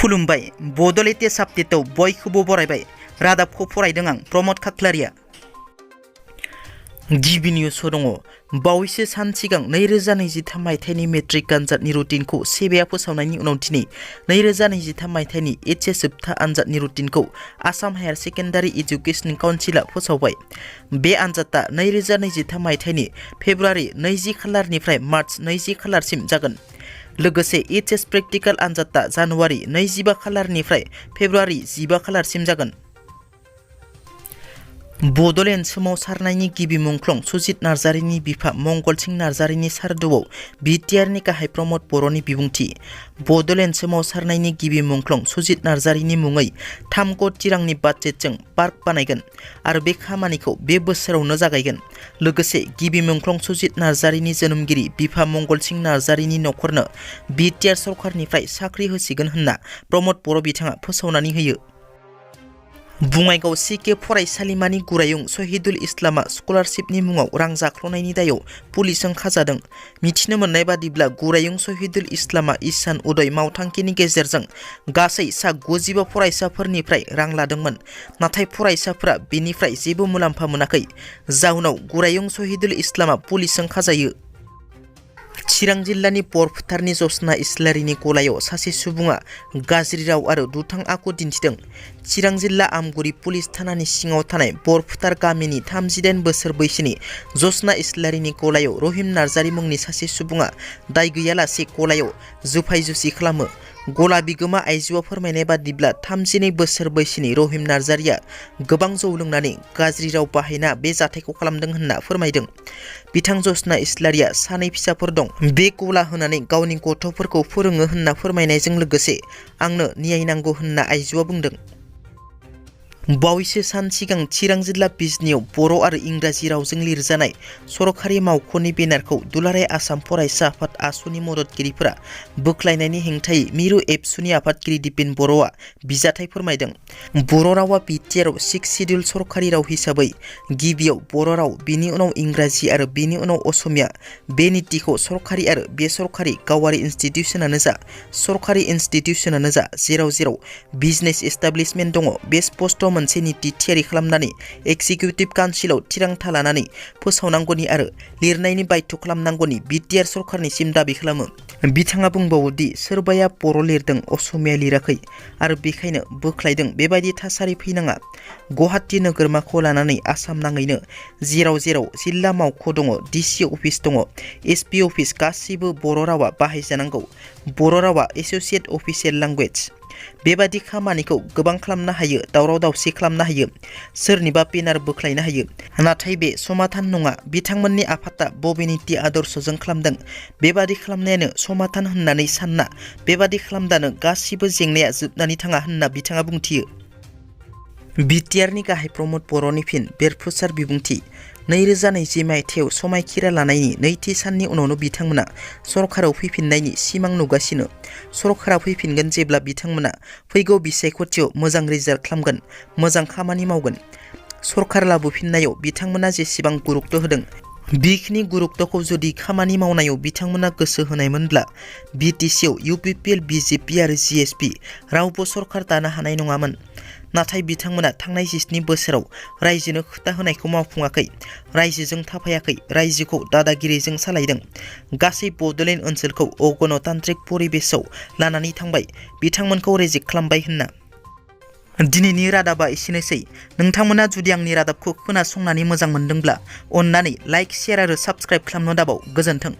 खुलुमबाय बड' लेटेस्ट आपडेटआव बयखौबो बरायबाय। रादाबखौ फरायदों आं प्रमद खाख्लारिया। गिबि निउसआव दङ। बावैसो सान सिगां 2023 मायथाइनि मेट्रिक आनजादनि रुटिनखौ सेबेआ फोसावनायनि उनाव दिनै 2023 मायथाइनि एचएस जोबथा आनजादनि रुटिनखौ आसाम हायार सेकेन्डारि एजुकेशन काउन्सिलआ फोसावबाय। बे आनजादा 2023 मायथाइनि फेब्रुवारि 20 खालारनिफ्राय मार्च 20 खालारसिम जागोन। लोगोसे एचएस प्रेक्टिकल आनजादा जानुवारि 25 खालारनिफ्राय फेब्रुवारि 15 खालारसिम जागोन। बड'लेण्ड सोमावसारनायनि गिबि मुंख्लं सुजित नार्जारिनि बिफा मंगल सिंह नार्जारिनि सारदुआव BTRनि गाहाय प्रमद बर'नि बिबुंथि। बड'लेण्ड सोमावसारनायनि गिबि मुंख्लं सुजित नार्जारिनि मुङै 3 कोटि रांनि बाजेटजों पार्क बानायगोन आरो बे खामानिखौ बे बोसोरावनो जागायगोन। लोगोसे गिबि मुंख्लं सुजित नार्जारिनि जोनोमगिरि बिफा मंगल सिंह नार्जारिनि नखरनो BTR सरकारनिफ्राय साख्रि होसिगोन होनना प्रमद बर' बिथाङा फोसावनानै होयो। बङाइगाव CK फरायसालिमानि गुरायुं शहीदुल इस्लामआ स्कलारशिपनि मुङाव रां जाख्ल'नायनि दायाव पुलिसजों खाजादों। मिथिनो मोननाय बादिब्ला गुरायुं शहीदुल इस्लामआ इसान उदय मावथांखिनि गेजेरजों गासै सा 95 फरायसाफोरनिफ्राय रां लादोंमोन। नाथाय फरायसाफोरा बेनिफ्राय जेबो मुलाम्फा मोनाखै। जाउनाव गुरायुं शहीदुल इस्लामआ पुलिसजों खाजायो। चिरां जिल्लानि बरफोथारनि जसना इस्लारिनि गलायाव सासे सुबुङा गाज्रि राव आरो दुथां आखु दिन्थिदों। चिरां जिल्ला आमगुरि पुलिस थानानि सिङाव थानाय बरफोथार गामिनि 38 बोसोर बैसोनि जसना इस्लारिनि गलायाव रहिम नार्जारि मुंनि सासे सुबुङा दाय गैयालासे गलायाव जुफाय जुसि खालामो। गला बिगोमा आइजोआ फोरमायनाय बादिब्ला 32 बोसोर बैसोनि रहिम नार्जारिया गोबां जौ लोंनानै गाज्रि राव बाहायना बे जाथायखौ खालामदों होनना फोरमायदों। बिथां जसना इस्लारिया सानै फिसाफोर दं। बे गला होनानै गावनि गथ'फोरखौ फोरोङो होनना फोरमायनायजों लोगोसे आंनो न्याय नांगौ होनना आइजोआ बुंदों। बावैसो सान सिगां चिरां जिल्ला बिजनियाव बर' आरो इंराजि रावजों लिरजानाय सरकारि मावख'नि बेनारखौ दुलाराय आसाम फरायसा आफाद आसुनि मददगिरिफोरा बोख्लायनायनि हेंथायै मिरु एबसुनि आफादगिरि दिपेन बर'आ बिजाथाइ फोरमायदों। बर' रावा BTR आव 6 सिडिउल सरकारि राव हिसाबै गिबियाव बर' राव, बिनि उनाव इंराजि आरो बिनि उनाव असमिया। बे नीतिखौ सरकारि आरो बेसरकारि गावारि इनस्टिटिउसनानो जा, सरकारि इनस्टिटिउसनानो जा, जेराव जेराव बिजनेस एस्टाब्लिशमेन्ट दङ बे स्पष्ट मोनसे नीति थियारि खालामनानै एक्जिकिउटिभ काउन्सिलाव थिरांथा लानानै फोसावनांगौनि आरो लिरनायनि बाध्य खालामनांगौनि BTR सरकारनिसिम दाबि खालामो। बिथाङा बुंबावो दि सोरबाया बर' लिरदों असमिया लिराखै आरो बेखायनो बोख्लायदों। बेबायदि थासारि फैनाङा। गुवाहाटी नोगोरमाखौ लानानै आसाम नाङैनो जेराव जेराव जिल्ला मावख' दङ, DC अफिस दङ, SP अफिस गासिबो बर' रावा बाहायजानांगौ। बर' रावा एस'सियेट अफिसियेल लेंगुवेज। बेबादि खामानिखौ गोबां खालामनो हायो, दावराव दावसि खालामनो हायो, सोरनिबा बेनार बोख्लायनो हायो, नाथाय बे समाधान नङा। बिथांमोननि आफादा बबे नीति आदर्शजों खालामदों बेबादि खालामनायानो समाधान होननानै सानना बेबादि खालामदानो गासिबो जेंनाया जोबनानै थाङा होनना बिथाङा बुंथियो। BTRनि गाहाय प्रमद बर'नि फिन बेरफुसार बिबुंथि। 2020 मायथाइयाव समायखिरा लानायनि नैथि साननि उनावनो बिथांमोना सरकाराव फैफिननायनि सिमां नुगासिनो। सरकारा फैफिनगोन जेब्ला बिथांमोना फैगौ बिसायख'थियाव मोजां रिजाल्ट खालामगोन, मोजां खामानि मावगोन। सरकार लाबोफिननायाव बिथांमोना जेसेबां गुरुत्त होदों बेखिनि गुरुत्तखौ जुदि खामानि मावनायाव बिथांमोना गोसो होनायमोनब्ला BTCआव UPPL, BJP आरो GSP रावबो सरकार दानो हानाय नङामोन। नाथाय बिथांमोना थांनाय 17 बोसोराव रायजोनो खोथा होनायखौ मावफुङाखै, रायजोजों थाफायाखै, रायजोखौ दादागिरिजों सालायदों, गासै बड'लेण्ड ओनसोलखौ अगणतान्त्रिक परिबेसआव लानानै थांबाय, बिथांमोनखौ रेजेक्ट खालामबाय होनना। दिनैनि रादाबा एसेनोसै। नोंथांमोना जुदि आंनि रादाबखौ खोनासंनानै मोजां मोनदोंब्ला अन्नानै लाइक, शेयार आरो साबस्क्राइब खालामनो दाबाव। गोजोन्थों।